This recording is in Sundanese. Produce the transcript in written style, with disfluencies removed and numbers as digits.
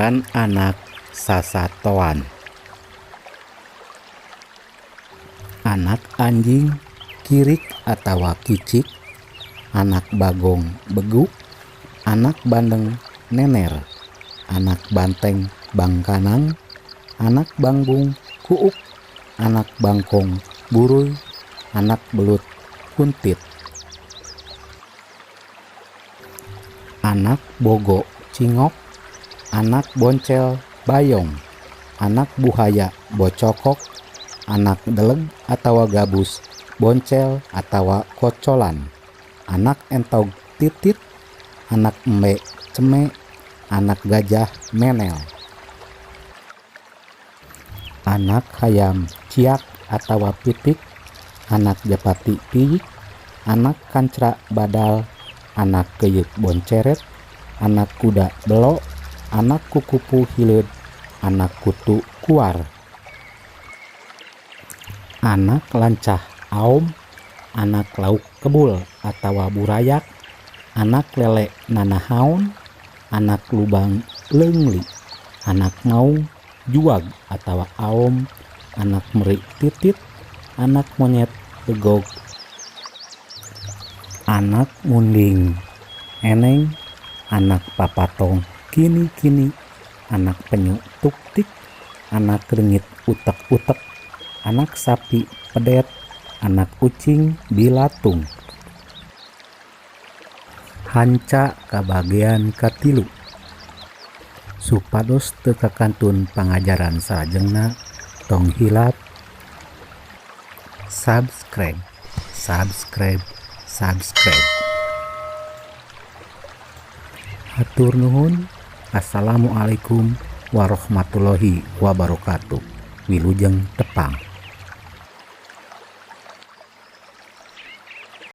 Ngaran anak sasatoan. Anak anjing kirik atawa kicik, anak bagong beguk, anak bandeng nener, anak banteng bangkanang, anak bangbung kuuk, anak bangkong buruy, anak belut kuntit. Anak bogo cingok, anak boncel bayong, anak buhaya bocokok, anak deleg atawa gabus boncel atawa kocolan, anak entog titit, anak embe ceme, anak gajah menel. Anak hayam ciak atawa pitik, anak japati piyik, anak kancra badal, anak keyuk bonceret, anak kuda belo, anak kukupu hileud, anak kutu kuar. Anak lancah aom, anak lauk kebul atawa burayak, anak lele nanahaon, anak lubang leungli, anak maung juag atawa aom, anak meri titit, anak monyet begog, anak munding eneng, anak papatong kini-kini, anak penyu tuktik, anak reungit utek-utek, anak sapi pedet, anak ucing bilatung. Hanca kabagean katilu. Supados teu kakantun pangajaran salajengna, tong hilap subscribe, subscribe, subscribe. Hatur nuhun. Assalamualaikum warahmatullahi wabarakatuh. Wilujeng tepang.